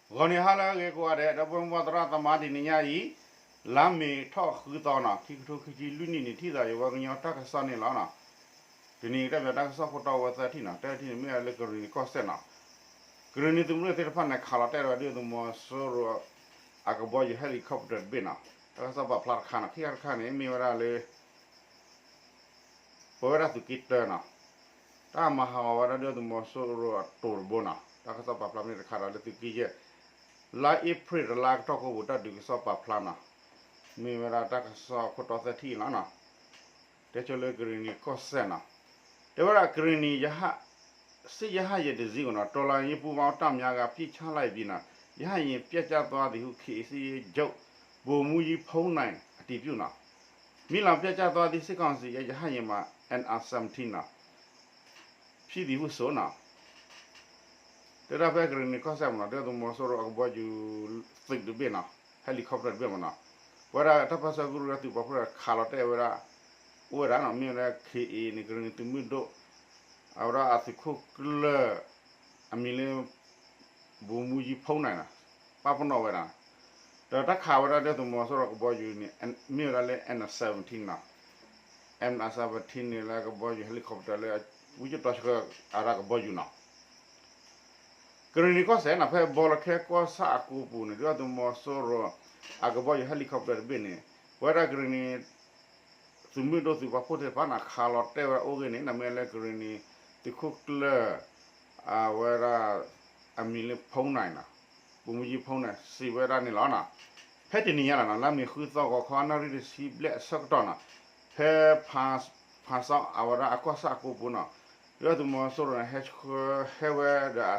ဂီၤနံၤဟါလၢအဂ့ၤကိးဂၤဒဲး ဒီပုၢ်ဝဲၢ်သရၣ်သမါ တနံၤညါအံၤ လါမ့ၤထီၣ်ဃုသီနီၤ ခံကထိခံဆံလွံၢ်နံၣ်န့ၣ် ထံၣ်သးယဝဲကညီတၢ်ကစီၣ်န့ၣ်လီၤနီၤ. တနံၤအံၤတၢ်ပၠးတၢ်ကစီၣ်ခိၣ်တီဝဲသၢထံၣ်နီၤ တၢထံၣ်န့ၣ်မ့ၢ်ဝဲလၢကရံၣ်နံၤကီၢ်စဲၣ်နီၤ ကရံၣ်နံၤသုးမုၢ်ဒိၣ်သ့ၣ်တဖၣ်န့ၣ် ခးလီၤတဲာ်ဝဲဒုၣ်ဒါသုးမီၤစိရိၤ အကဘီယူၤ helicopter တဘ့ၣ်နီၤ တၢ်ကစီၣ်ပာ်ဖျါတခါနီၤ ခံခါတခါန့ၣ် မ့ၢ်ဝဲဒၣ်လၢ ပဝဲဒၣ်သုးက့တၢနီၤ တၢ်မၤဟးဂီၤဝဲဒၣ်ဒုၣ်ဒါသုးမီၤစိရိၤအတိၤတဘိနီၤ တၢ်ကစီၣ်ပာ်ဖျါမ့ၢ်တခါဒီးလၢသုးက့ယဲၢ် လါအ့ဖြ့ၣ်တလါကတီၢ်ကိးပူၤ တၢ်ဒုးကစီၣ်ပာ်ဖျါနီၤ မ့ၢ်ဝဲဒၣ်တၢ်ကစီၣ်ခိၣ်တီသၢထံၣ်အံၤလီၤနီၤ. တဲဆိလၢကရံၣ်နံၤကီၢ်စဲၣ်နီၤ တဲဝဲဒၣ်ကရံၣ်နံၤ စစ်ရဟတ်ယာဉ်တစ်စီးကို တော်လှန်ရေးပူးပေါင်းတပ်များက ပစ်ချလိုက်ပြီနီၤ ရဟတ်ယာဉ်ပျက်ကျသွားသည်ဟု ခေတ်အစည်းချုပ် ဗိုလ်မှူးကြီးဖုန်းနိုင် အတည်ပြုနီၤ မီးလောင်ပျက်ကျသွားသည့် စစ်ကောင်စီရဲ့ ရဟတ်ယာဉ်မှာ NR seventeen နီၤ ဖြစ်သည်ဟုဆိုနီၤ တဲဒၣ်ဖဲကရံၣ်နံၤကီၢ်စဲၣ်မနီၤ ဒုၣ်ဒါသုးမီၤစိရိၤအကဘီယူၤသုးတဘ့ၣ်နီၤ helicopter တဘ့ၣ်မနီၤ ပဝဲဒၣ်တၢ်ပၢဆှၢကရူၢ်ဒီးသုးပာ်ဖှိၣ်ဒီးခးလီၤတဲာ်ဝဲဒၣ် အိၣ်ဝဲဒၣ်နီၤ မ့ၢ်ဝဲဒၣ် ခ့ၣ်အ့ၣ်န့ၣ် ကရံၣ်နံၤသုးမုၢ်ဒိၣ် အဝဲဒၣ်အသုးခိၣ်ကျၢၢ် အမံၤလၢ ဗိုလ်မှူးကြီးဖုန်းနိုင်နီၤ ပာ်ပနီၣ်ဝဲဒၣ် ဒီးတၢ်ခးဝဲဒၣ်ဒုၣ်ဒါသုးမီၤစိရိၤကဘီယူၤန့ၣ် မ့ၢ်ဝဲဒၣ်လၢ NR seventeen နီၤ NR seventeen န့ၣ်လၢကဘီယူၤ helicopter လၢ ဝံကတီဆှၢအရၢကဘီယူၤနီၤ ကရံၣ်နံၤကီၢ်စဲၣ်နီၤ ဖဲဘီလၢခဲကီၢ်ဆၣ်အကိပူၤန့ၣ် ဒုၣ်ဒါသုးမီၤစိရိၤ အကဘီယူၤ helicopter တဘ့ၣ်န့ၣ် ပဝဲဒၣ်ကရံၣ်နံၤ သုးမုၢ်ဒိၣ်သုးပာ်ဖှိၣ်သ့ၣ်တဖၣ်န့ၣ် ခးလီၤတဲာ်ဝဲအိၣ်ဂ့ၢ်န့ၣ် နမ့ၢ်လၢကရံၣ်နံၤ သုးခိၣ်ကျၢၢ် အဝဲဒၣ် အမံၤလၢဖုန်းနိုင်နီၤ ဗိုလ်မှူးကြီးဖုန်းနိုင် စံးဝဲဒၣ်န့ၣ်လီၤနီၤ ဖဲတနံၤညါလီၤနီၤ လါမ့ၤဃုသီဂီၤခီနၣ်ရံၣ်တဆံဘျဲၣ်အဆၢကတီၢ်နီၤ ဖဲ ဖားဆောင်း အဝဲဒၣ်အကီၢ်ဆၣ်အကိပူၤနီၤ ဒုၣ်ဒါသုးမီၤစိရိၤန့ၣ် ဟဲဆှၢ ဟဲဝဲဒီး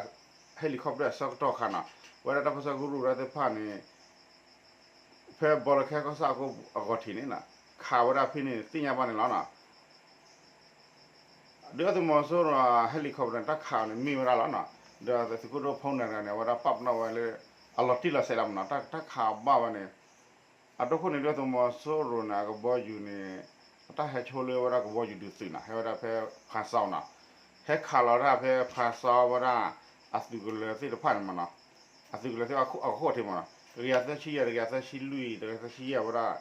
helicopter အဆၢကတီၢ်ခါနီၤ ပဝဲဒၣ်တၢ်ပၢဆှၢကရူၢ်ဒီးသ့ၣ်တဖၣ်န့ၣ် ဖဲဘီလၢခဲကီၢ်ဆၣ်အကိအဂီၢ်ထံးန့ၣ် ခးဝဲဒၣ်ဖဲန့ၣ် သ့ၣ်ညါဘၣ်န့ၣ်လီၤနီၤ ဒုၣ်ဒါသုးမီၤစိရိၤ helicopter န့ၣ် တၢ်ခးအီၤန့ၣ် မ့ၢ်ဝဲဒၣ်လီၤနီၤ ဒီးသုးခိၣ်ဒိၣ်ဖုန်းနိုင်န့ၣ် အဝဲဒၣ်ပာ်ပနီၣ်ဝဲလၢ အလီၤတံၢ်လီၤဆဲးလီၤမနီၤ တၢ်ခးဘၣ်ဝဲန့ၣ် အဒိခိၣ်န့ၣ် ဒုၣ်ဒါသုးမီၤစိရိၤန့ၣ် အကဘီယူၤန့ၣ် အတၢ်ဟဲဆိလၢဝဲဒၣ်ကဘီယူၤဒုးသုးနီၤ ဟဲဝဲဒၣ်ဖဲဖားဆောင်းနီၤ ဟဲခးလီၤတၢ်ဖဲဖားဆောင်းဝဲဒၣ် အသုးကလၢၤသ့ၣ်တဖၣ်န့ၣ်မနီၤ အသုးကလၢၤသ့ၣ်အခိၣ်ထံးမနီၤ တကယၤသၢဆံယဲၢ် တကယၤသၢဆံလွံၢ် တကယၤသၢဆံယဲၢ်ဝဲဒၣ်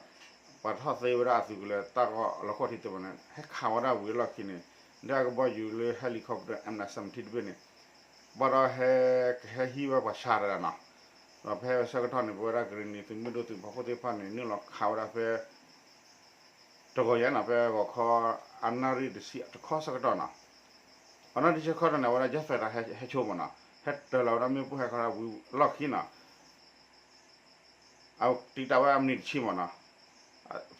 ပှၤထီၣ်သ့ဝဲဒၣ်အသုးကလၢၤတၢ်ဂီၤလီၤခိၣ်ထံးသ့ၣ်မနီၤ ဟဲခးဝဲဒၣ်ဝံၤအလီၢ်ခံန့ၣ် ဒုၣ်ဒါကဘီယူၤလၢ helicopter M seventeen တဘ့ၣ်န့ၣ် ဘၣ်ဒီးဟဲ ကဟဲဟံးဝဲပှၤဆါတဂၤနီၤ ဒီးဖဲဆၢကတီၢ်န့ၣ် ပဝဲဒၣ်ကရံၣ်နံၤသုးမုၢ်ဒိၣ်သုးပာ်ဖှိၣ်သ့ၣ်တဖၣ်န့ၣ် နုာ်လီၤခးဝဲဒၣ်ဖဲ တဂီၤယဲၢ်နီၤ ဖဲဂီၤခီ အနၣ်ရံၣ်တဆံတခီဆၢကတီၢ်နီၤ အနၣ်ရံၣ်တဆံတခီန့ၣ် အဝဲဒၣ် jet fighter ဟဲဆိမနီၤ ဟဲတၢၤလီၤဝဲဒၣ်မ့ၣ်ပိၢ်ဟဲခီဒၣ်ဝံၤလီၢ်ခံနီၤ အတံာ်တာ်ဝဲအမံးနံးတဆံမနီၤ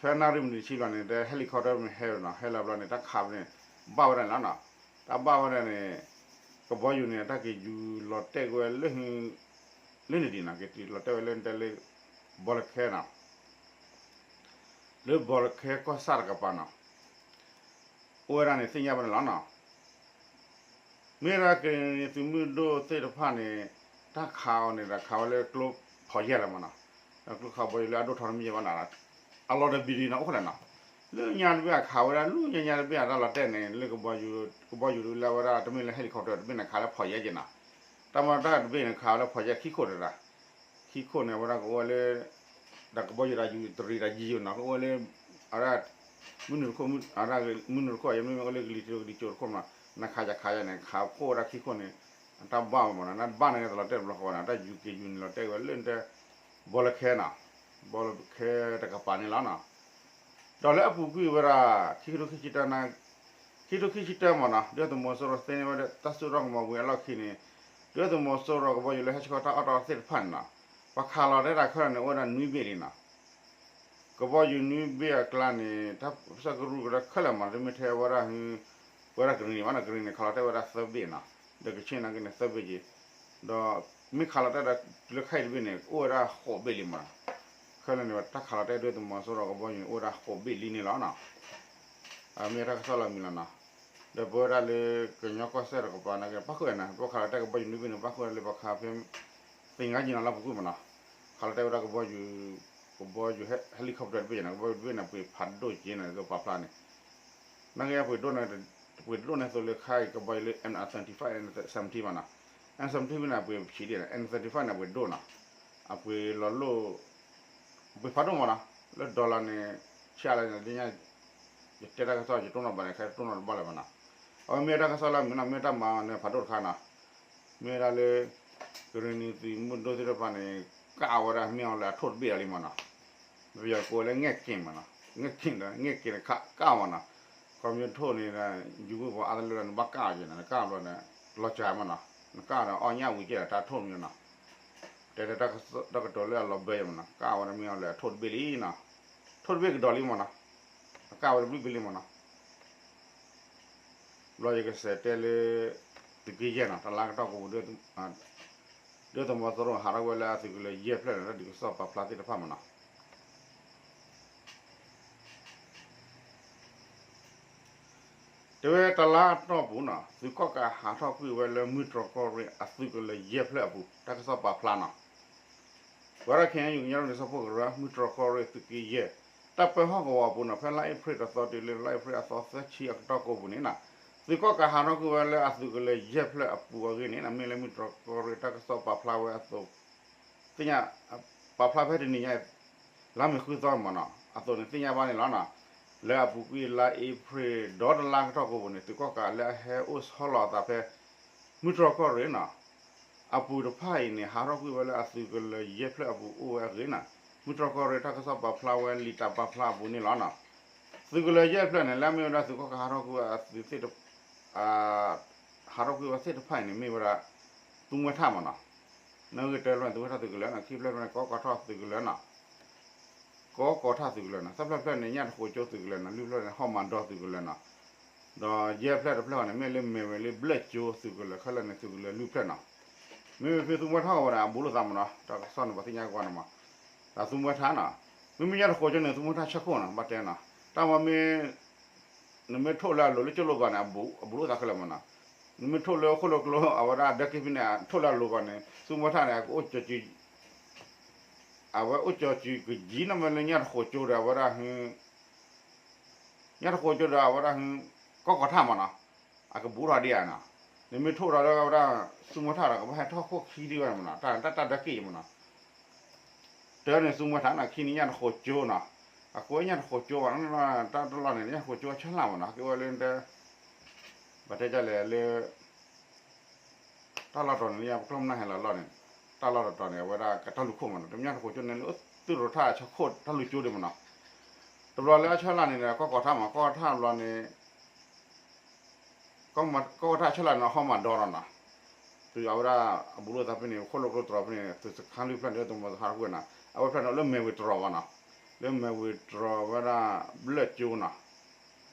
ဖဲနၣ်ရံၣ်မံးနံးတဆံဘျီန့ၣ် တဟဲလံာ်ခီဒၢမ့ၢ်ဟဲနီၤ ဟဲလီၤဘျီန့ၣ် တၢ်ခးန့ၣ် ဘၣ်ဝဲဒၣ်န့ၣ်လီၤနီၤ တၢ်ဘၣ်ဝဲဒၣ်န့ၣ် ကဘီယူၤန့ၣ် တၢ်က့ၤယူၤလီၤတဲာ်ဝဲလၢ လၢန့ၣ်ဒံးနီၤ က့ၤတုၤလီၤတဲာ်ဝဲလၢတဲလၢ ဘီလၢခဲနီၤ လၢဘီလၢခဲကီၢ်ဆၣ်တကပၤနီၤ အိၣ်ဝဲဒၣ်န့ၣ်သ့ၣ်ညါဘၣ်န့ၣ်လီၤနီၤ မ့ၢ်ဒၣ်ကရံၣ်နံၤသုးမုၢ်ဒိၣ်သ့ၣ်တဖၣ်န့ၣ် တၢ်ခးအီၤန့ၣ်ဒီးခးဝဲလၢကျိဖီၣ်ယဲၢ်လီၤမနီၤ ဒီးကျိခးဘီယူၤလၢအဒိၣ်ထီၣ်တမံၤယဲၢ်ဘၣ်နီၤ အလီၤတဘံးဒံးနီၤ အိၣ်ဃိလဲၣ်နီၤ လၢညါတဘ့ၣ်အခးဝဲဒၣ် လၢညါညါတဘ့ၣ်အတၢ်လီၤတဲာ်န့ၣ် လၢကဘီယူၤ ကဘီယူၤလၢအဝဲဒၣ်တမ့ၢ်လၢ helicopter တဘ့ၣ်န့ၣ် ခးလၢဖီၣ်ယဲၢ်က့ၤနီၤ တၢ်မၤတၢ်တဘ့ၣ်န့ၣ် ခးဝဲလၢဖီၣ်ယဲၢ်ခံခိၣ်တဒၣ် ခံခိၣ်န့ၣ် အဝဲဒၣ်ကအိၣ်ဝဲလၢ ဒီးကဘီယူၤဒီးယူၤတရံးဒီးယံာ်ယိာ်နီၤ ကအိၣ်ဝဲလၢ အဝဲဒၣ် မုၢ်နုာ်တခိၣ် မုၢ်နုာ်တခိၣ် ယမ့ၢ်မ့ၢ်အိၣ်လၢကလံၤထံးကလံၤကၠိတခိၣ်မနီၤ နခးယခးယဲန့ၣ် ခးခိၣ်ဝဲဒၣ်ခံခိၣ်န့ၣ် အတၢ်ဘၣ်ဝဲမနီၤ နဘၣ်န့ၣ်တလီၤတဲာ်တဘျီဃီဘၣ်နီၤ တၢ်ယူၤက့ၤယူၤန့ၣ်လီၤတဲာ်ဝဲလၢနတဲ ဘီလၢခဲနီၤ ဘီလၢခဲတကပၤန့ၣ်လီၤနီၤ ဒီးလၢအပူၤကွံာ်ဝဲဒၣ် ခံကထိခံဆံတၢ ခံကထိခံဆံတၢမနီၤ ဒုၣ်ဒါသုးမီၤစိရိၤသ့န့ၢ်ဝဲဒၣ်တၢ်စိတၢ်ကမီၤဝံၤအလီၢ်ခံန့ၣ် ဒုၣ်ဒါသုးမီၤစိရိၤကဘီယူၤလၢဟဲဆှၢတၢ်အီၣ်တၢ်အီသ့ၣ်တဖၣ်န့ၣ်နီၤ ပှၤခးလီၤတဲာ်တၢ်ခဲလၢာ်န့ၣ် အိၣ်ဝဲဒၣ်နွံဘ့ၣ်လံနီၤ ကဘီယူၤနွံဘ့ၣ်အကျါန့ၣ် တၢ်ပၢဆှၢကရူၢ်ကရၢခဲလၢာ်မနီၤ တမ့ၢ်ထဲဝဲဒၣ် ဝဲဒၣ်ကရံၣ်နံၤဘၣ်နီၤ ကရံၣ်နံၤန့ၣ် ခးလီၤတဲာ်ဝဲဒၣ်သၢဘ့ၣ်နီၤ ဒီးကဆ့ၣ်နီၤက့ၤန့ၣ်သၢဘ့ၣ်က့ၤ ဒီးမ့ၢ်ခးလီၤတဲာ်ဒီးတုၤလၢခဲအံၤတဘ့ၣ်န့ၣ် အိၣ်ဝဲဒၣ်ဃိးဘ့ၣ်လံမနီၤ ခဲလၢာ်န့ၣ် တၢ်ခးလီၤတဲာ်ဒုၣ်ဒါသုးမီၤစိရိၤကဘီယူၤန့ၣ် အိၣ်ဝဲဒၣ်ဃိးဘ့ၣ်လံန့ၣ်လီၤနီၤ အမ့ၢ်တၢ်ကစီၣ်လီၤမံၤလီၤနီၤ ဒီးပဝဲဒၣ်လၢကညီကီၢ်စဲၣ်တကပၤန့ၣ် ပၣ်ဃုာ်ဝဲနီၤ ပခးလီၤတဲာ်ကဘီယူၤနွံဘ့ၣ်န့ၣ် ပၣ်ဃုာ်ဝဲလၢပခးဖဲ သင်္ဃန်းညီနောင်လီၢ်ပူၤကွံာ်မနီၤ ခးလီၤတဲာ်ဝဲဒၣ်ကဘီယူၤ ကဘီယူၤ helicopter တဘ့ၣ်ယဲနီၤ ကဘီယူၤတဘ့ၣ်န့ၣ် ပှ့ၤဖးဒိၣ်က့ၤနီၤ ပာ်ဖျါန့ၣ် နာ်က့ပှ့ၤဒိၣ်န့ၣ် ပှ့ၤတဒိၣ်န့ၢ်သိးလၢခါအံၤကဘီယူၤလၢ M seventy-five seventy မနီၤ seventeen န့ၣ် အပှ့ၤဖးဒိၣ်နီၤ, N thirty-five န့ၣ် အပှ့ၤဒိၣ်နီၤ, အပှ့ၤလီၤလိၣ် အပှ့ၤဖးဒိၣ်မးနီၤ, လၢ dollar န့ၣ် ဆံးလၢန့ၣ် ယတဲတၢ်ကစီၣ်ယတိၢ်နီၣ်ဘၣ်န့ၣ် ခဲတိၢ်နီၣ်တဘၣ်လၢၤဘၣ်နီၤ, အဝဲမ့ၢ်တၢ်ကစီၣ်လၢအမုာ်နီၤ, မ့ၢ်တၢ်မၤန့ၣ်ဖးဒိၣ်တခါနီၤ, မ့ၢ်ဝဲဒၣ်လၢ ကရံၣ်နံၤသုးမုၢ်ဒိၣ်သ့ၣ်တဖၣ်န့ၣ် ကၣ်ဝဲဒၣ်မ့ၢ်အီၤလၢအထိၣ်တဘ့ၣ်လီၤလံမးနီၤ, ပယီၤကိးဝဲလၢ ငဲၢ်က့ၤ မးနီၤ, ငဲၢ်က့ၤဒီး ငဲၢ်က့ၤန့ၣ် ကၣ်မးနီၤ, ခီဖျိထိၣ်န့ၣ် ယူၤဝ့ၢ်ပှၤအါတလၢဒီး နဘၣ်ကၣ်အီၤက့ၤနီၤ, နကၣ်ဘျီန့ၣ် လီၤစှၤမးနီၤ, နကၣ်ဒီးအီၣ်ညၣ်ဝံၤက့ၤဒီး တၢ်ထိၣ်မးနီၤ, တဲတၢ်ကတိၤလၢအလီၤဘၢယဲမးနီၤ, ကၣ်ဝဲဒၣ်မ့ၢ်အီၤလၢအထိၣ်တဘ့ၣ်လံနီၤ, ထိၣ်တဘ့ၣ်ကဒီးလံမးနီၤ, အကၣ်ဝဲတဘျုးဘ့ၣ်လံမးနီၤ ဘျီယကစးတဲလၢ သုးက့ယဲၢ်နီၤ, တလါကတီၢ်ကိးပူၤ ဒုၣ်ဒါသုးမီၤစိရိၤဟးထီၣ်ကွံာ်ဝဲလၢအသုးကလၢၤယဲၢ်ဖျၢၣ်န့ၣ် တၢ်ဒုးကစီၣ်ပာ်ဖျါသ့ၣ်တဖၣ်မးနီၤ, တဲဝဲတလါအတီၢ်ပူၤနီၤ သုးကီၣ်ကးဟးထီၣ်ကွံာ်ဝဲလၢမုၢ်တြီၢ်ကီၢ်ရ့ၣ်အသုးကလၢၤယဲၢ်ဖျၢၣ်အပူၤ တၢ်ကစီၣ်ပာ်ဖျါနီၤ ပဝဲဒၣ် ခ့ၣ်အဲၣ်ယူၣ် ကညီဒီကလုာ်စၢဖှိၣ်ကရၢ မုၢ်တြီၢ်ကီၢ်ရ့ၣ်သုးက့ယဲၢ် တၢ်ပၢဟီၣ်ကဝီၤအပူၤနီၤ ဖဲလါအ့ဖြ့ၣ်တသီတုၤလၢ လါအ့ဖြ့ၣ်အသီသၢဆံအကတီၢ်ကိးပူၤန့ၣ်နီၤ သုးကီၣ်ကးဟးထီၣ်ကွံာ်ဝဲလၢအသုးကလၢၤယဲၢ်ဖျၢၣ်အပူၤအဂ့ၢ်န့ၣ်နီၤ မ့ၢ်လၢမုၢ်တြီၢ်ကီၢ်ရ့ၣ်တၢ်ကစီၣ်ပာ်ဖျါဝဲအသိး သ့ၣ်ညါ ပာ်ဖျါဖဲတနံၤညါ လါမ့ၤဃုသီမးနီၤ အသိးန့ၣ်သ့ၣ်ညါဘၣ်န့ၣ်လီၤနီၤ လၢအပူၤကွံာ်လါအ့ဖြ့ၣ်ဒီတလါကတီၢ်ကိးပူၤန့ၣ် သုးကီၣ်ကးလၢအဟဲအိၣ်ဆီလီၤအသးဖဲ မုၢ်တြီၢ်ကီၢ်ရ့ၣ်နီၤ အပူၤတဖၣ်အံၤန့ၣ် ဟးထီၣ်ကွံာ်ဝဲလၢအသုးကလၢၤယဲၢ်ဖျၢၣ်အပူၤအိၣ်ဝဲအဂ့ၢ်နီၤ မုၢ်တြီၢ်ကီၢ်ရ့ၣ်တၢ်ကစီၣ်ပာ်ဖျါဝဲလံာ်တၢ်ပာ်ဖျါအပူၤန့ၣ်လီၤနီၤ သုးကလၢၤယဲၢ်ဖျၢၣ်န့ၣ် လၢအမ့ၢ်ဝဲဒၣ်သုးကီၣ်ကးဟးထီၣ်ကွံာ်ဝဲအသုးသ့ၣ်တ ဟးထီၣ်ကွံာ်ဝဲသ့ၣ်တဖၣ်အံၤန့ၣ် မ့ၢ်ဝဲဒၣ် သူမွဲထၣ်မးနီၤ နဂ့ၢ်တၢလွဲၢ်န့ၣ် သူမွဲထၣ်သုးကလၢၤနီၤ ခံဖျၢၣ်ဖျၢၣ်န့ၣ် ကီကီးထီၣ်သုးကလၢၤနီၤ ကီကီးထၣ်သုးကလၢၤနီၤ သၢဖျၢၣ်ဖျၢၣ်န့ၣ် ညၣ်တဃိကၠိသုးကလၢၤနီၤ လွံၢ်ဖျၢၣ်န့ၣ် ဟီၣ်မၤဒီသုးကလၢၤနီၤ ဒီးယဲၢ်ဖျၢၣ်တဖျၢၣ်ဃီန့ၣ် မ့ၢ်လၢမဲၢ်ဝဲလၢဘျၢၣ်ကၠိသုးကလၢၤ ခဲလၢာ်န့ၣ်သုးကလၢၤလွံၢ်ဖျၢၣ်နီၤ မ့မ့ၢ်ဖဲသူမွဲထၣ်ကဝဲဒၣ် အဘူးလိာ်သးမးနီၤ တၢ်ကစီၣ်န့ၣ် ပှၤသ့ၣ်ညါကဝဲန့ၣ်မး ဒီးသူမွဲထၣ်နီၤ မ့မ့ၢ်ညၣ်တဃိကၠိန့ၣ် သူမွဲထၣ်ဆၢခိၣ်နီၤ ဘၣ်တဲနီၤ တၢ်မ့ၢ် နမ့ၢ်ထိၣ်လၢအလိၤလၢကၠိလိၤဂီၤန့ၣ် အဘူးလိာ်သးခဲလၢာ်မးနီၤ နမ့ၢ်ထိၣ်လၢခိၣ်လိာ်ကျိ အဝဲဒၣ်ဒၢက့ၤဖဲန့ၣ် ထိၣ်လၢအလိၤဂီၤန့ၣ် သူမွဲထၣ်န့ၣ် အကအိၣ်ကၠီၤစုၤ အဝဲအိၣ်ကၠီၤစုၤကယံၤနီၢ်မ့ၢ်လၢညၣ်တဃိကၠိဒီးအဝဲဒၣ် ညၣ်တဃိကၠိဒီးအဝဲဒၣ် ကီကီးထၣ်မးနီၤ အကဘူးထီၣ်ဒံးဧါနီၤ နမ့ၢ်ထိၣ်ဒီးလၢအဝဲဒၣ် သူမွဲထၣ်ဒီး ကဘၣ်ဟဲထီၣ်ခိၣ်ခံဒံးဝဲမးနီၤ တၢ်တၢ်ဒၢက့ၤမးနီၤ တၢ်န့ၣ်သူမွဲထၣ်နီၤ ခံန့ၣ်ညၣ်တဃိကၠိနီၤ အကိးညၣ်တဃိကၠိဘၣ် တၢ်တလီၢ်န့ၣ် ညၣ်တဃိကၠိအဆၢလၢ်မးနီၤ ကဲဝဲလၢ ဘၣ်တဲဒ်လဲၣ်လၢ တၢ်လီၢ်တတီၤန့ၣ် လၢပကျီၢ်မနၢ်ဟဲလီၤလီၢ်န့ၣ် တၢ်လီၢ်တတီၤန့ၣ် အဝဲဒၣ်ကတၢၢ်လူၤခိၣ်မးနီၤ တမ့ၢ်ညၣ်တဃိကၠိန့ၣ်လၢသုးရိၤထၣ်အဆၢခိၣ်တၢ်လူၤကၠိဒံးမးနီၤ တဘျီလၢအဆၢလၢ်န့ၣ်ဒီး ကီၢ်ကီၢ်ထၣ်မး ကီၢ်ကီၢ်ထၣ်ဘျီန့ၣ် ကီၢ်ကီၢ်ထၣ်အဆၢလၢ်န့ၣ် ဟီၣ်မးဒီနီၤနီၤ သုးအဝဲဒၣ်အဘူးလိာ်သးဖဲန့ၣ် ခိၣ်လိာ်ကျိတြီၤဖဲန့ၣ် သုးစခါလွံၢ်ဖျၢၣ်န့ၣ် တမီၤသဟးတကွံာ်နီၤ အဝဲဖျၢၣ်န့ၣ် လၢမဲၢ်ဝ့ၤတြီၤဘၣ်နီၤ လၢမဲၢ်ဝ့ၤတြီၤဝဲဒၣ် ဘျၢၣ်ကၠိနီၤ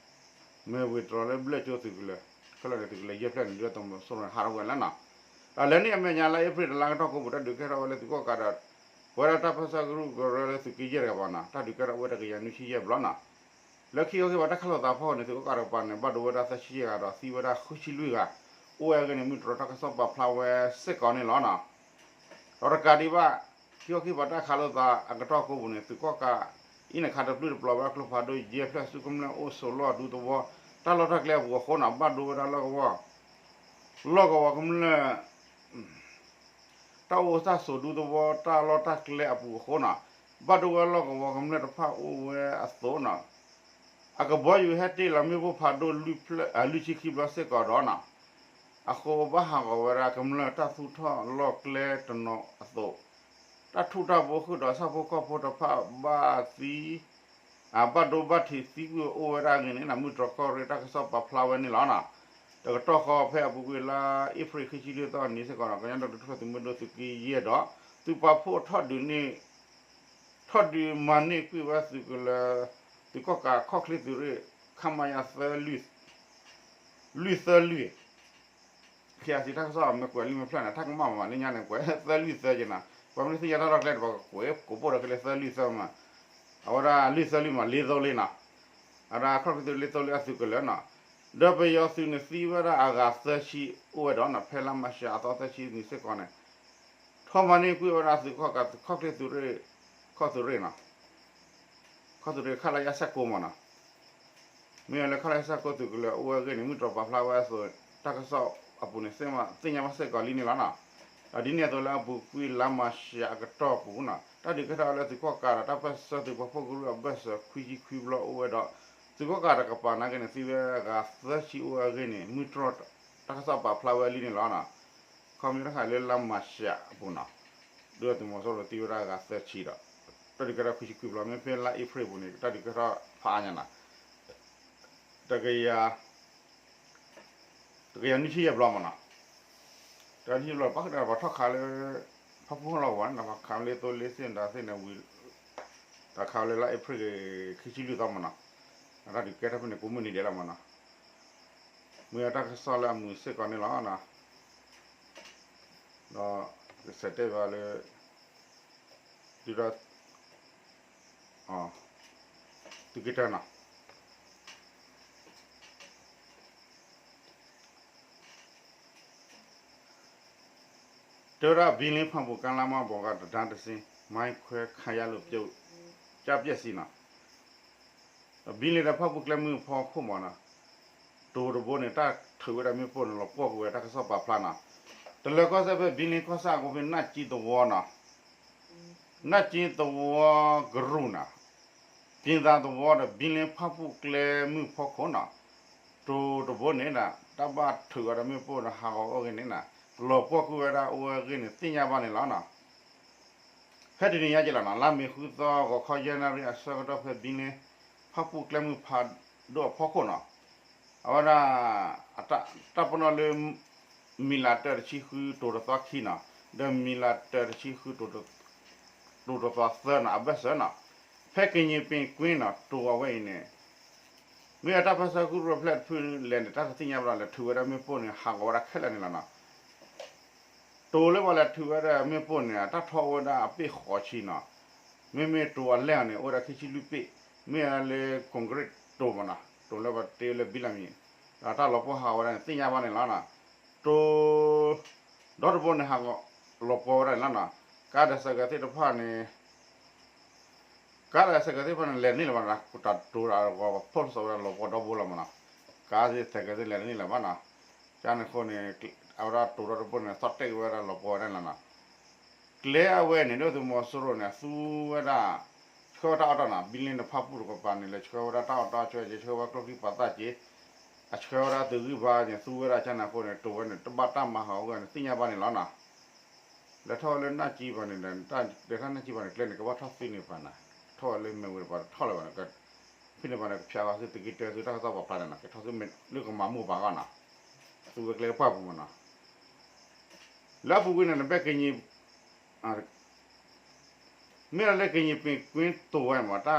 မဲၢ်ဝ့ၤတြီၤလၢဘျၢၣ်ကၠိသုးကလၢၤ ခဲလၢာ်န့ၣ်သုးကလၢၤယဲၢ်ဖျၢၣ်န့ၣ် ဒုၣ်ဒါသုးမီၤစိရိၤန့ၣ် ဟးထီၣ်ကွံာ်လၢနီၤ ဒီးလၢန့ၣ်အမဲာ်ညါလါအ့ဖြ့ၣ်တလါကတီၢ်ကိးပူၤ တၢ်ဒုးကဲထီၣ်ဝဲလၢသုးကီၣ်ကးဒီး ပဝဲဒၣ်တၢ်ပၢဆှၢကရူၢ်ကရၢလၢသုးက့ယဲၢ်တကပၤနီၤ တၢ်ဒုးကဲထီၣ်ဝဲတကယၤနွံဆံယဲၢ်ဘျီနီၤ လၢခံခီခံပၤတၢ်ခးလိာ်သးဖီခိၣ်န့ၣ် သုးကီၣ်ကးတကပၤန့ၣ် ဘၣ်ဒိဝဲဒၣ်သၢဆံယဲၢ်ဂၤဒီးသံဝဲဒၣ်ဃုဆံလွံၢ်ဂၤ အိၣ်ဝဲအဂ့ၢ်န့ၣ် မုၢ်တြီၤတၢ်ကစီၣ်ပာ်ဖျါဝဲစ့ၢ်ကီးန့ၣ်လီၤနီၤ ဒီးတကးဒံးဘၣ် ခံခီခံပၤတၢ်ခးလိာ်သးအကတီၢ်ကိးပူၤန့ၣ် သုးကီၣ်ကး အံၤန့ၣ်ခးတပျုၢ်တပျီၤဝဲကျိဖးဒိၣ်ယဲၢ်ဖျၢၣ် ဆူကမျၢၢ်အိၣ်ဆိးလီၢ်ဒူသဝီ တၢ်လီၢ်တၢ်ကျဲအပူၤအဃိနီၤ ဘၣ်ဒိဝဲဒၣ်လီၢ်ကဝီၤ လီၢ်ကဝီၤကမျၢၢ် တၢ်အိၣ်သးဆိးဒူသဝီတၢ်လီၢ်တၢ်ကျဲအပူၤအဃိနီၤ ဘၣ်ဒိဝဲလီၢ်ကဝီၤကမျၢၢ်တဖၣ်အိၣ်ဝဲအသိးနီၤ အကဘီယူၤဟဲတ့ၢ်လီၤမ့ၣ်ပိၢ်ဖးဒိၣ်လွံၢ်ဆံခံဘျီစ့ၢ်ကီးဒီးနီၤ အဃိဘၣ်ဟးဂီၤဝဲဒၣ်ကမျၢၢ်တၢ်သူၣ်ထီၣ်လီၢ်ကျဲတနီၤအသိး တၢ်ထူၣ်တၢ်ဘိဃုာ်ဒီးဆၣ်ဖိကီၢ်ဖိတဖၣ်ဘၣ်သံ ဘၣ်ဒိဘၣ်ထံးသံကွံာ်အိၣ်ဝဲဒၣ်အဂ့ၢ်န့ၣ် မုၢ်တြီၤကီၢ်ရ့ၣ်တၢ်ကစီၣ်ပာ်ဖျါဝဲန့ၣ်လီၤ. တကတီၢ်ဃီဖဲအပူၤကွံာ်လါအ့ဖြ့ၣ်ခံဆံလွံၢ်သီနံၤစ့ၢ်ကီး ကညီဒီကလုာ်တၢ်ထူၣ်ဖျဲးသုးမုၢ်ဒိၣ်သုးက့ယဲၢ်ဒီး သုးပာ်ဖှိၣ်ထီၣ်ဒုးန့ၣ် ထီၣ်ဒုးမၤန့ၢ်ကွံာ်ဝဲသုးကလၢၤ သုးကီၣ်ကးခီၣ်ချ့သုးရ့ၣ် ခမရ သၢလွံၢ် လွံၢ်သၢလွံၢ် ခံအစံးတၢ်ကစီၣ် မ့ၢ်ကွဲးလံာ်မ့ၢ်ဖျါန့ၣ် တၢ်ကမၣ်မး လၢညါန့ၣ် ကွဲးသၢလွံၢ်သၢက့ၤနီၤ ပှၤမ့ၢ်သ့ၣ်ညါတၢ်လီၢ်ကျဲဒီး ပှၤကကွဲးကိးပိၢ်ဒီးကလၢသၢလွံၢ်သၢမး အဝဲဒၣ်လွံၢ်သၢလွံၢ်မး လ့သိလ့နီၤ အဝဲဒၣ်ခီၣ်ချ့သုးရ့ၣ်လ့သိလ့အသုးကလၢၤနီၤ ဒီးပယီၤသုးန့ၣ်သံဝဲဒၣ်အဂၤသၢဆံအိၣ်ဝဲဒီးနီၤ ဖဲလါမၢ်ၡးအသီသၢဆံနံၤစ့ၢ်ကီးန့ၣ် ထီၣ်မၤန့ၢ်ကွံာ်ဝဲဒၣ်သုးကီၣ်ကးခီၣ်ချ့သုးရ့ၣ် ခီၣ်သုးရ့ၣ်နီၤ ခီၣ်သုးရ့ၣ် ခလရ ဆယ့်ကိုးမးနီၤ မ့ၢ်လၢ ခလရ ဆယ့်ကိုး သုးကလၢၤအိၣ်ဝဲအဂ့ၢ်န့ၣ် မုၢ်တြီၤပာ်ဖျါဝဲအသိး တၢ်ကစီၣ် အပူၤန့ၣ် သ့ၣ်ညါဘၣ်စ့ၢ်ကီးလံန့ၣ်လီၤနီၤ. ဒီးဒ်န့ၣ်အသိးလၢအပူၤကွံာ်လါမၢ်ၡးအကတီၢ်ပူၤနီၤ တၢ်ဒုးကဲထီၣ်လၢသုးကီၣ်ကးဒီးတၢ်ပၢၢ်ဆၢသုးပာ်ဖှိၣ်ကရူၢ်အဘၢၣ်စၢၤ ခွံဆံခွံဘျီအိၣ်ဝဲဒီး သုးကီၣ်ကးတကပၤနာ်က့န့ၣ် သံဝဲအဂၤသၢဆံအိၣ်ဝဲအဂ့ၢ်န့ၣ် မုၢ်တြီၢ်တၢ်ကစီၣ်ပာ်ဖျါဝဲလံန့ၣ်လီၤနီၤ. ခီပညီတခါလၢလါမၢ်ၡးအပူၤနီၤ ဒုၣ်ဒါသုးမီၤစိရိၤသံဝဲဒၣ်အဂၤသၢဆံဒီး တၢ်ဒုးကဲထီၣ်ခွံဆံခွံဘျီ မ့မ့ၢ်ဖဲလါအ့ဖြ့ၣ်အပူၤန့ၣ် တၢ်ဒုးကဲထီၣ်ဖးအါညါနီၤ တကယၤ တကယၤနွံဆံယဲၢ်ဘျီမ့ၢ်နီၤ. တကယၤနွံဆံဘျီ ပှၤကဒီးပှၤထီၣ်ခးလၢ ဖၣ်ပူၣ်ဟီၣ်လီၢ်ကဝီၤန့ၣ် ပှၤခးလၢသိလ့စ့ၣ်ဒါသ့ၣ်န့ၣ်ဝံၤ တၢ်ခးလၢလါအ့ဖြ့ၣ် ခံဆံလွံၢ်သီမ့ၢ်နီၤ. အတၢ်ဒုးကဲထီၣ်ဖဲန့ၣ် ကိးမုၢ်နံၤဒဲးလီၤမ့ၢ်နီၤ. မ့ၢ်အတၢ်ကစီၣ်လၢအမုာ်စ့ၢ်ကီးန့ၣ်လီၤ. ဒီးကဆဲးတဲဘၣ်လၢ ဒုၣ်ဒါ သုးက့တၢနီၤ တဲဝဲဒၣ် ဘံလ့ဖၣ်ပူၤကါလါမါဘီကါတဒါတစ့ မိုင်းခွဲခံရလို့ ပျက်စီးနီၤ. ဘံလ့ဒီးဖၣ်ပူၤကျဲမုၢ်ဖီခိၣ်မ့ၢ်နီၤ တိၤတဘိန့ၣ် တၢ်ထုးဝဲဒၣ်မ့ၣ်ပိၢ်န့ၣ် လီၤပှီၢ်ကွံာ်ဝဲတၢ်ကစီၣ်ပာ်ဖျါနီၤ. တလၢၤကီၢ်စဲၣ်ဖဲဘံလ့ကီၢ်ဆၣ်အကီၢ်ဖဲနၢ်ကၠံသဝီနီၤ နၢ်ကၠံသဝီကရူၢ်နီၤ ကၠံသးသဝီဒီးဘံလ့ဖၣ်ပူၤကျဲမုၢ်ဖီခိၣ်နီၤ တိၤတဘိန့ၣ် တၢ်ဘၣ်ထုးဝဲဒၣ်မ့ၣ်ပိၢ်ဒီးဟးဂီၤအိၣ်ဂ့ၤန့ၣ်နီၤ လီၤပှီၢ်ကွံာ်ဝဲဒၣ်အိၣ်ဝဲဂ့ၤန့ၣ် သ့ၣ်ညါဘၣ်န့ၣ်လီၤနီၤ. ဖဲတနံၤညါက့လီၤနီၤ လါမ့ၤဃုသီ ဂီၤခီယဲၢ်နၣ်ရံၣ်အဆၢကတီၢ်ဖဲဘံလ့ ဖၣ်ပူၤကျဲမုၢ်ဖးဒိၣ်အဖီခိၣ်နီၤ အဝဲဒၣ် တၢ်ပနီၣ်လၢ မံၤလးတၢတဆံဃုတိၤတသီခံနီၤ ဒီးမံၤလးတၢတဆံဃု တိၤတသီသၢနီၤ အဘၢၣ်စၢၤနီၤ ဖဲကညံၤပ့ၤကွ့နီၤ တိၤအဝဲအံၤန့ၣ် မ့ၢ်အတၢ်ပၢၢ်ဆၢကရူၢ်ဖျဲၣ်တဖုလဲၣ်န့ၣ် တၢ်တသ့ၣ်ညါဘၣ်ဒီး လဲၤထုးဝဲဒၣ်မ့ၣ်ပိၢ်န့ၣ် ဟးဂီၤဝဲဒၣ်ခဲလၢာ်န့ၣ်လီၤနီၤ. တိၤလၢပှၤလဲၤထုးဝဲဒၣ်မ့ၣ်ပိၢ်န့ၣ် တၢ်ထီၣ်အိၣ်ဝဲဒၣ်အပ့ၢ်ဃိးဆံနီၤ မ့မ့ၢ်တိၤအလဲၢ်အီၤန့ၣ် အိၣ်ဝဲဒၣ်ခံဆံလွံၢ်ပ့ၢ် မ့ၢ်လၢ ကီၢ်ကရ့ၣ်တိၤမ့ၢ်နီၤ တိၤလၢပှၤတ့လၢဘံလၢမံၤ ဒီးတၢ်လီၤပှီၢ်ဟးဂီၤဝဲဒၣ်န့ၣ် သ့ၣ်ညါဘၣ်န့ၣ်လီၤနီၤ. တိၤ ဒီတဘိန့ၣ် ဟးဂီၤလီၤပှီၢ်ဝဲဒၣ်န့ၣ်လီၤနီၤ. ကါဒီးစဲးကဲးသ့ၣ်တဖၣ်န့ၣ် ကါဒီးစဲးကဲးသ့ၣ်တဖၣ်န့ၣ် လဲၤတန့ၢ်လၢၤဘၣ်နီၤ တၢ်တိၤတၢ်ဂီၤ ပဖိၣ်လီၤစၢၤဝဲဒၣ်လီၤပှီၢ်ဒီဘိလီၤမ့ၢ်နီၤ. ကါစဲးကဲးသ့ၣ်လဲၤတန့ၢ်လၢၤဘၣ်နီၤ. ကန့ၣ်အဃိန့ၣ် အဝဲဒၣ်တိၤဒီတဘိန့ၣ် သီၣ်တဲာ်ဝဲဒၣ်လီၤပှီၢ်ဝဲဒၣ်န့ၣ်လီၤနီၤ. ကျဲအဝဲန့ၣ် ဒုၣ်ဒါသုးမီၤစိရိၤန့ၣ် သူဝဲဒၣ် ဆှၢဝဲတၢ်အီၣ်တၢ်နီၤ ဘံလ့ဒီးဖၣ်ပူၤတကပၤန့ၣ် လဲၤဆှၢဝဲဒၣ်တၢ်အီၣ်တၢ်အီ ဆှၢဝဲဒၣ်ကျိချံပာ်သၣ်က့ အဆှၢဝဲဒၣ်သုးဂံၢ်ဘါန့ၣ် သူဝဲဒၣ်ကန့ၣ်အဃိန့ၣ် တိၤဝဲန့ၣ် တဘၣ်တၢ်မၤဟးဂီၤန့ၣ် သ့ၣ်ညါဘၣ်န့ၣ်လီၤနီၤ. လဲၤထီၣ်ဝဲလၢနၢ်ကၠံဘၣ်န့ၣ်ဒီး လဲၤထီၣ်နၢ်ကၠံဘၣ်န့ၣ် ကျဲန့ၣ် ကဘၣ်ထီၣ်သ့န့ၢ်ပှၤနီၤ. ထီၣ်ဝဲလၢမဲာ်ဝဲတပၤတထီၣ်လၢၤဘၣ်နီၤ. ဖဲန့ၣ်ဘၣ်န့ၣ် ကဖျါဘၣ်သုးက့တၢ သုးတၢ်ကစီၣ်ပာ်ဖျါန့ၣ်နီၤ ကထီၣ်သုးမဲာ်လၢကမၤမိၢ်ပှၤဂီၢ်နီၤ. သူဝဲကျဲကပၣ်ပူၤမ့ၢ်နီၤ. လၢအပူၤကွံာ်န့ၣ် နဘၣ်ကညံၤ မ့ၢ်လၢကညံၤပ့ၤကွ့တိၤဝဲမ့ၢ် တၢ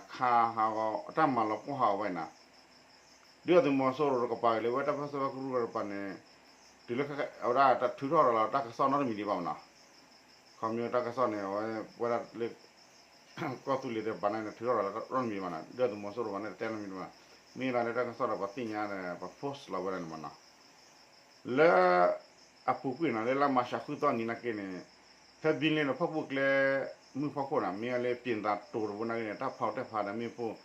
်ခးဟးဂီၤ တၢ်မၤလီၤပှီၢ်ဟးဂီၤဝဲနီၤ. ဒုၣ်ဒါသုးမီၤစိရိၤတကပၤအံၤလၢဝဲတၢ်ပၢၢ်ဆၢကရူၢ်တကပၤန့ၣ် တုၤလၢအဝဲဒၣ်တၢ်ထုးထီၣ်ရၤလီၤတၢ်ကစီၣ်နီတမံၤဒံးဘၣ်မ့ၢ်နီၤ. ခီဖျိတၢ်ကစီၣ်န့ၣ် အဝဲဝဲဒၣ်လၢ ကီၢ်သူလ့ၤတကပၤန့ၣ် ထုးထီၣ်ရၤလီၤတၢ်နီတမံၤဘၣ်နီၤ ဒုၣ်ဒါသုးမီၤစိရိၤဘၣ်န့ၣ် တတဲနီတမံၤဘၣ်. မ့ၢ်လၢတၢ်ကစီၣ်ဒီးပှၤသ့ၣ်ညါဒီး ပှၤ post လီၤဝဲဒၣ်န့ၣ်မ့ၢ်နီၤ. လၢအပူၤကွံာ်နီၤ လၢလါမၢ်ၡးဃုသီနံၤနာ်က့န့ၣ် ဖဲဘံလ့ဒီးဖၣ်ပူၤကျဲမုၢ်ဖီခိၣ်နီၤ မ့ၢ်လၢပၠ့ၤသးတိၤတဘိနာ်က့န့ၣ် တၢ်ဖီၣ်တဲဖးဒီးမ့ၣ်ပိၢ်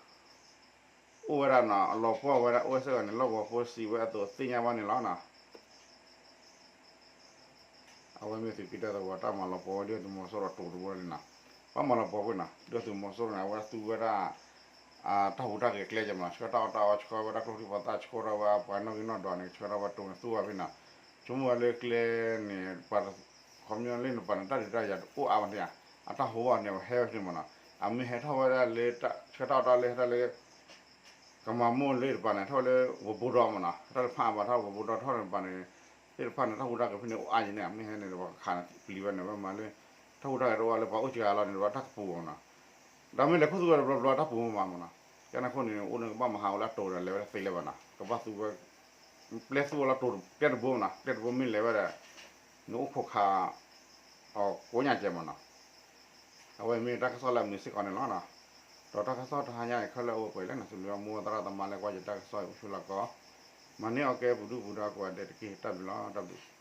အိၣ်ဝဲဒၣ်နီၤ အလီၤပှီၢ်ဝဲဒၣ်အိၣ်ဝဲစ့ၢ်ကီးန့ၣ် လီၢ်ကဝီၤဖိစံးဝဲအသိးသ့ၣ်ညါဘၣ်န့ၣ်လီၤနီၤ. အဝဲမ့ၢ်သုးက့တၢသဝီတၢ်မၤလီၤပှီၢ်ဝဲ ဒုၣ်ဒါသုးမီၤစိရိၤတိၤတဘိန့ၣ်နီၤ. ဘၣ်မၤလီၤပှီၢ်ကွံာ်နီၤ ဒုၣ်ဒါသုးမီၤစိရိၤန့ၣ် အဝဲဒၣ်သူဝဲဒၣ် တၢ်ဟူးတၢ်ဂဲၤကျဲကဲမ့ၢ်နီၤ ဆှၢတၢ်အီၣ်တၢ်အီ ဆှၢဝဲဒၣ်ကျိချံပာ်သၣ် ဆှၢထီၣ်ဝဲပှၤနီၣ်ဂံၢ်နီၣ်ဒွးန့ၣ် ဆှၢထီၣ်ဝဲတိၤန့ၣ်သူဝဲဖဲနီၤ. ဆိကမိၣ်ဝဲလၢကျဲန့ၣ် ပှၤ ခီပညီလၢနပၤန့ၣ် တၢ်ဒုးတၢ်ယၤတအိၣ်အါဘၣ်န့ၣ်ဧါ အတၢ်ဟူးဘၣ်န့ၣ် အဝဲဟဲဝဲဖဲန့ၣ်မ့ၢ်နီၤ. အမ့ၢ်ဟဲထီၣ်ဝဲဒၣ်လၢ ဆှၢတၢ်အီၣ်တၢ်လၢဟဲထီၣ်လၢ ကမၤမိၢ်လၢတပၤန့ၣ် ထီၣ်ဝဲလၢဝဲၤဘိဒီမ့ၢ်နီၤ တၢ်တဖၣ်အဘၣ်ထီၣ်ဝဲၤဘိဒီထီၣ်န့ၣ်တပၤန့ၣ် သ့ၣ်တဖၣ်န့ၣ် တၢ်ဟူးတၢ်ဂဲၤဖဲန့ၣ်အိၣ်အါယံၤန့ၣ် မ့ၢ်ဟဲန့ၣ်ဒီးပှၤကခးန့ၣ်ပျံၤဝဲန့ၣ် ဝဲမၤလၢ တၢ်ဟူးတၢ်ဂဲၤတအိၣ်လၢပှၤအိၣ်စှၤလီၤန့ၣ် ဒီးတၢ်ကပူၤမ့ၢ်နီၤ ဒီးမ့ၢ်လဲၤခူသူၣ်ဝဲတဘျီဘျီတၢ်ပူၤမ့ၢ်မ့ၢ်နီၤ ကန့ၣ်အဃိန့ၣ် အိၣ်န့ၣ်ကဘၣ်မၤဟးဂီၤလၢအတိၤဒီးလဲၤဝဲဒၣ်သ့လၢၤဘၣ်နီၤ ကဘၣ်သူဝဲ ပျဲသူဝဲလၢတိၤကျဲတဘိမ့ၢ်နီၤ ကျဲတဘိမ့ၢ်လဲၤဝဲဒၣ် နအိၣ်ခိးခး အကိးညါကဲမ့ၢ်နီၤ အဝဲမ့ၢ်တၢ်ကစီၣ်လၢအမုာ်စ့ၢ်ကီးန့ၣ်လီၤနီၤ ဒီးတၢ်ကစီၣ်တဟါညါအံၤ ခဲလၢာ်အိၣ်ပှဲၤလၢနသုးလၢမိၢ်သရၣ်သမါလၢကွၢ်ယတၢ်ကစီၣ်အံၤ အိၣ်ဆူၣ်လီၤကီး မၤန့ၢ်အီၤကဲပူၤဒူပူၤဒီးကိးဂၤဒဲးတက့ၢ် တၢ်ဘျုးလီၤ တၢ်ဘျုး